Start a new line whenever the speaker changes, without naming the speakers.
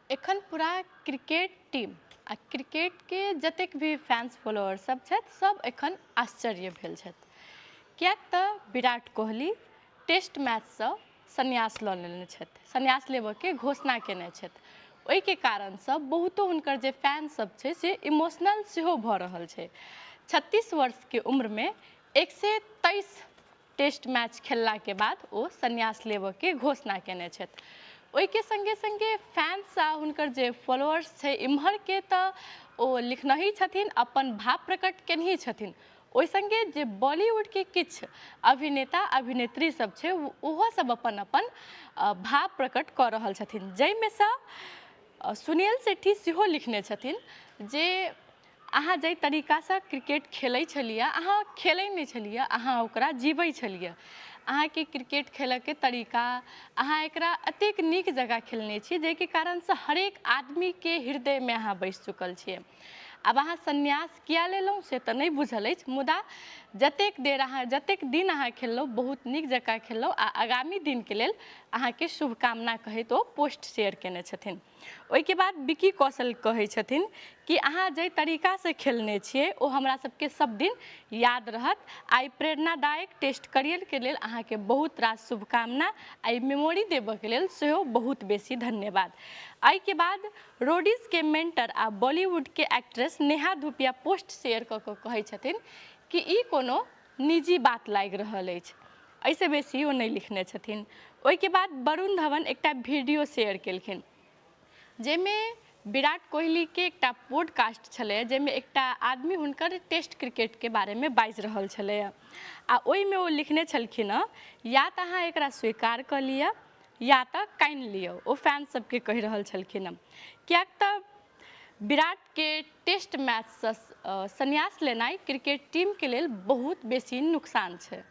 एखन पूरा cricket team आ क्रिकेटके जतेक भी फैंस फॉलोअर सब छथि, सब एखन आश्चर्य भेल छथि, किएक तऽ विराट कोहली टेस्ट मैचसँ सन्यास लऽ लेने छथि, सन्यास लेबऽके घोषणा केने छथि। ओहिके कारणसँ बहुतो हुनकर जे फैन सब छै से इमोशनल सेहो भऽ रहल छै। 36 वर्षके उम्रमे 123 टेस्ट मैच खेललाके बाद ओ सन्यास लेबऽके घोषणा केने छथि। ओहिके सङ्गे सङ्गे फैंस आ हुनकर जे फॉलोअर्स छै इम्हरके तऽ ओ लिखनहि छथिन, अपन भाव प्रकट केनहि छथिन, ओहि सङ्गे जे बॉलीवुडके किछु अभिनेता अभिनेत्री सब छै ओहो सब अपन अपन भाव प्रकट कऽ रहल छथिन, जाहिमे सँ सुनील शेट्टी सेहो लिखने छथिन जे अहाँ जाहि तरीकासँ क्रिकेट खेलै छलियै, अहाँ खेलै नहि छलियै, अहाँ ओकरा जीबै छलियै। अहाँके क्रिकेट खेलऽके तरीका, अहाँ एकरा एतेक नीक जकाँ खेलने छी जाहिके कारणसँ हरेक आदमीके हृदयमे अहाँ बसि चुकल छियै। आब अहाँ सन्यास किया लेलहुँ से तऽ नहि बुझल अछि, मुदा जतेक देर अहाँ, जतेक दिन अहाँ खेललहुँ, बहुत नीक जकाँ खेललहुँ आ आगामी दिनके लेल अहाँके शुभकामना कहैत ओ पोस्ट शेयर केने छथिन। ओहिके बाद विकी कौशल कहै छथिन कि अहाँ जाहि तरीकासँ खेलने छियै ओ हमरा सबके सब दिन याद रहत आ ई प्रेरणादायक टेस्ट करियरके लेल अहाँके बहुत रास शुभकामना आ ई मेमोरी देबऽके लेल सेहो बहुत बेसी धन्यवाद। एहिके बाद रोडीजके मेंटर आ बॉलीवुडके actress Neha Dhupia post share कऽ कऽ कहै छथिन कि ई कोनो निजी बात लागि रहल अछि। एहिसँ बेसी ओ नहि लिखने छथिन। ओहिके बाद वरुण धवन एकटा वीडियो शेयर केलखिन जाहिमे विराट कोहलीके एकटा पॉडकास्ट छलैए, जाहिमे एकटा आदमी हुनकर टेस्ट क्रिकेटके बारेमे बाजि रहल छलैए आ ओहिमे ओ लिखने छलखिन हँ, या तऽ अहाँ एकरा स्वीकार कऽ लिअ या तऽ कानि लिअ। ओ फैन सबके कहि रहल छलखिन हँ, किएक तऽ विराटके टेस्ट मैचसँ सन्यास लेनाइ क्रिकेट टीमके लेल बहुत बेसी नुकसान छै।